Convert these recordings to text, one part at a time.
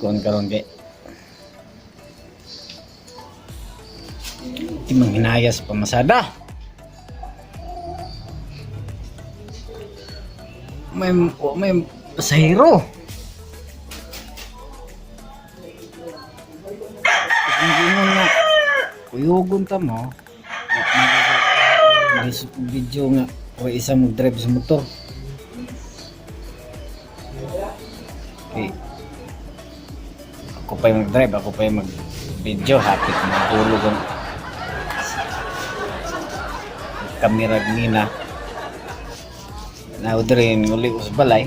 Kuan karon kay di manghinaya sa pamasada. May oh, may pasahero. Ang nga kuyugon ta mo. May video nga o isa mo drive sa motor. Okay. Ako pa yung mag-drive, ako pa yung mag-video, hapit matulog ang kamera nina. Now rin uli ko sa balay.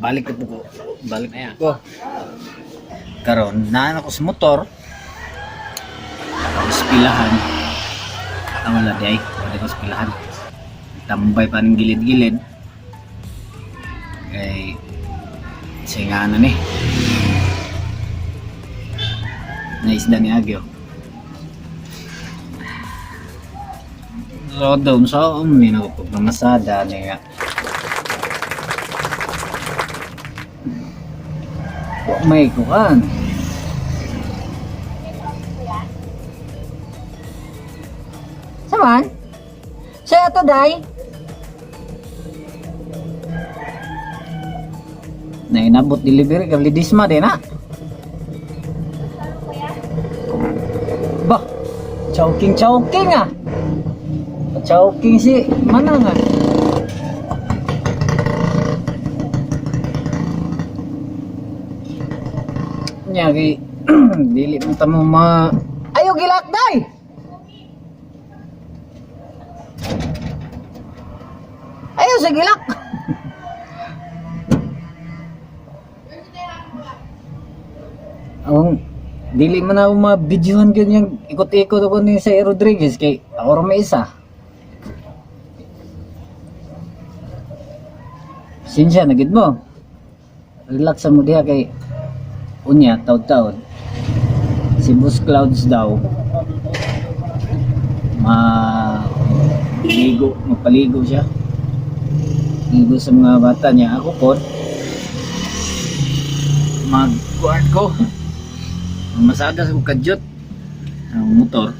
Balik na po ko. Balik na yan. Ko. Karon, naan ako sa motor. Ispilahan. Ah, wala di ay. Wala ko ispilahan. Tambay pa ng gilid-gilid. Kay singanan ni. Naisda ni Agyo. So doon sa ummi na pagmamasada niya. Wa may kuan. Saman? Sa ato day? Na inabot delivery kang lidisma din na. Bah, chowking chowking ah. Chowking si manang ah. Nya kay dili mo ta mo ma Ayo gilak day. Ayo sa gilak. Ang dili man ako ma-videohan ganyan ikot-ikot ako ni sa Rodriguez kay ako ra may isa. Sinsya na gid mo. Relax sa mo diha kay unya taud-taud. Si Boss Clouds daw ma ligo, magpaligo siya. Ligo sa mga bata niya. Ako po magkuan ko. Masada sa kadyot ang motor.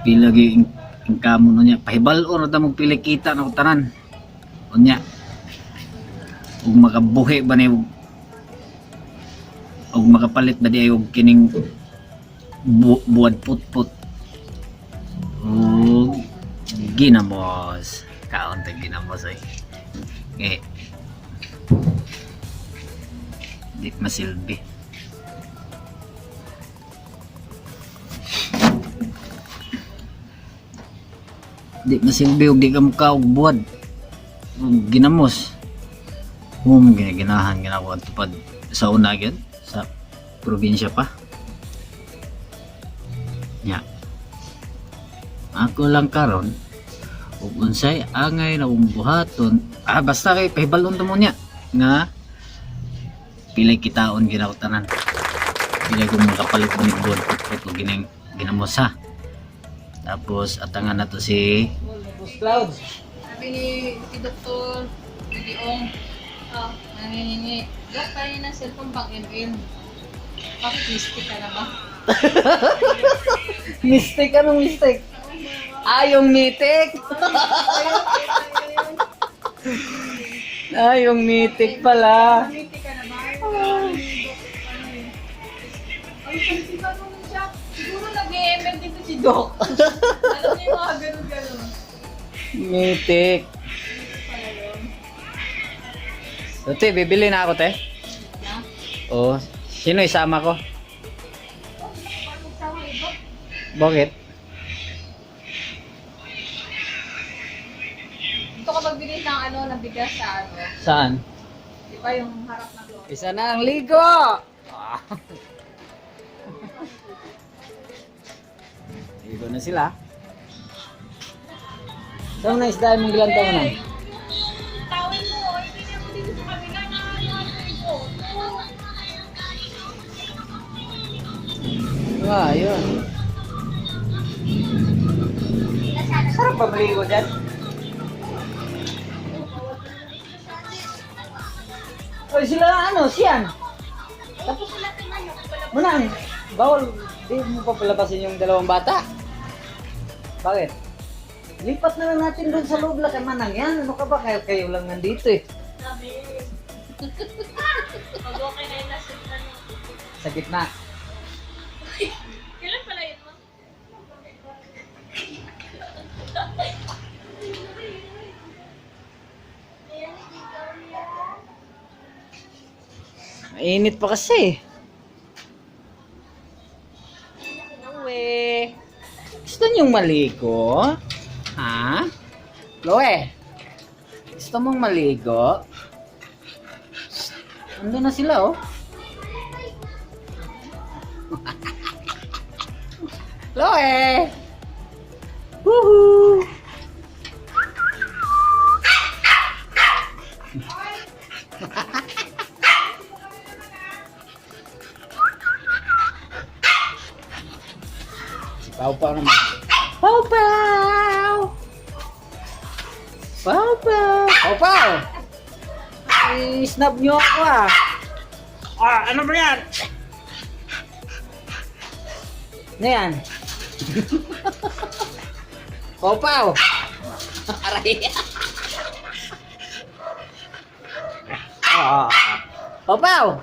Pila gi ang kamo no niya pahibal-on ra ta mo pila kita na tanan. Unya ug makabuhi ba ni ug makapalit ba di ay og kining buwad putput ug ginamos kaon ta ginamos ay eh di masilbi. Di masilbi og di ka muka og buwad ug ginamos ginaginahan ginako tupad sa una gyud sa probinsya pa nya. Ako lang karon ug unsay angay na akong buhaton, ah, basta kay pahibalon to mo niya nga pilay kitaon ginako tanan, pilay kong makapalit ni buwad putput ug gining ginamos ha. Tapos atangan na to si Boss Clouds. Sabi ni si Dr. Gideong, oh, nangihingi. Dok, tayo ng cellphone pang ML. Bakit mystic ka na ba? Mistake? Anong mistake? Ah, yung mythic! Ah, yung mythic pala. Mystic ka na ba? Ay, Dok, ano eh. Ay, pansipan mo nun siya. Siguro nag-ML dito si Doc. Alam niya yung mga ganun-ganun. Mythic. Pala yun. So, te, bibili na ako, te. Na? Oo. Sino isama ko? Paano sama iba? Bakit? Dito ka magbili ng ano, ng bigas sa ano. Saan? Di ba yung harap ng loob? Isa na ang ligo! Ah. Ligo na sila. So, nice dahil mong gilantaw na. Tawin mo, hindi niya mo dito sa kabila na ano ito. Ah, yun. Sarap ba maligo dyan? Oy, sila ano, siyan. Tapos, Manang, bawal, di mo pa palabasin yung dalawang bata. Bakit? Lipat na lang natin doon sa loob lang kay Manang yan. Ano ka ba? Kayo lang nandito eh. Sabi. Pag okay na yung nasa ano. Sa gitna. Kailan pala yun, ma'am? Mainit pa kasi. Chloe. Gusto niyong maligo? Ha? Chloe. Gusto mong maligo? Shh. Andun na sila oh. Chloe! Woohoo! Si Pau Pau naman. Pau Pau! Pau Pau! Pau Pau! I-snap niyo ako ah. Ah, ano ba yan? Ano yan? Pau Pau! Aray! Ah. Pau Pau!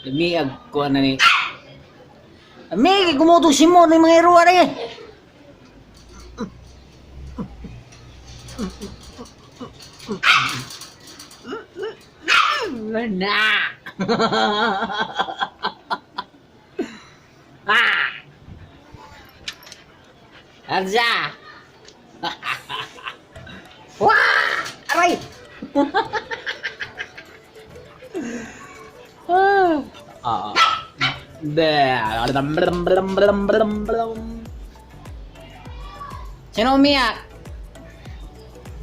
Lamiag ko na ni. Ami, gumuto si mo ni mga iruwa rin. Na. Ah. Arja. Wah! Aray. Ah. Sino umiyak?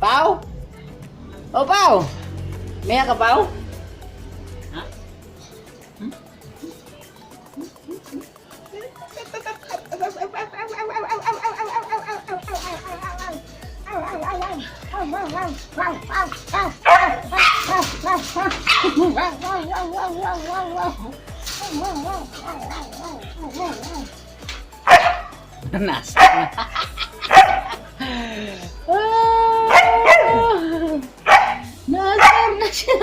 Pau? Oh, Pau! Umiyak ka, Pau? Ha? Hmm? Nasa na. Ah! Nasar na siya.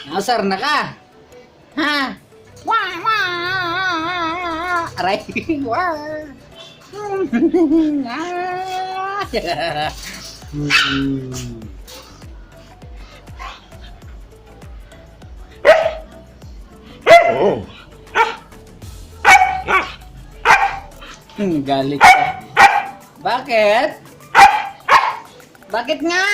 Nasar na ka. Ha? Wah, wah. Aray. Wah. Ah. Hmm. Galit ka. Bakit? Bakit nga?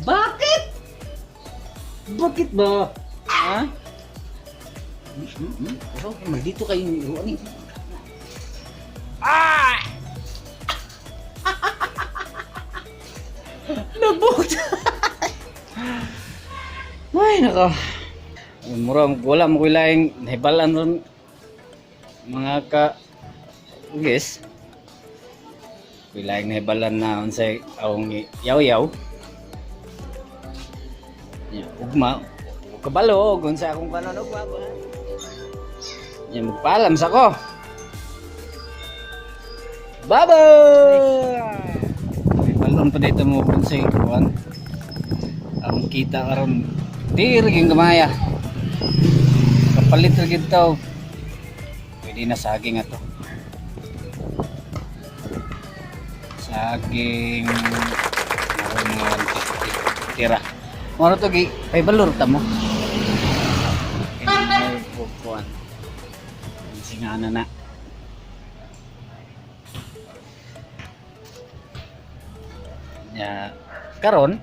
Bakit? Bakit ba? Ha? Oh, maldito kayong iruan eh. Ah! Nabukta! Ay, nako. Mura, wala mo ko'y laing nahibalan ron mga ka guys. Ko'y laing nahibalan na unsay awong yaw-yaw. Ya, ugma, kabalo kung sa akong kanon ugma ba. Ya, magpaalam sa ko. Bye-bye! May balon pa dito mo kung sa kuan. Ang kita karon di ra gyud gamaya. Kapalit ra gyud to. Pwede na saging ato. Saging meron mga 150 tira. Moro to gi kay balor ta mo. Kay kuan. Singana na. Ya, karon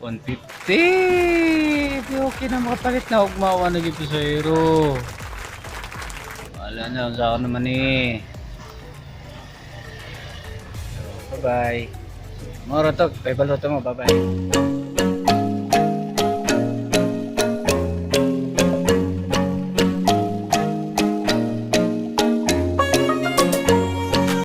150. Di okay na makapalit na ugmawa na gito sa iro. Wala na sa ako naman eh. So, bye-bye. Moro to, bye-bye to mo, bye-bye.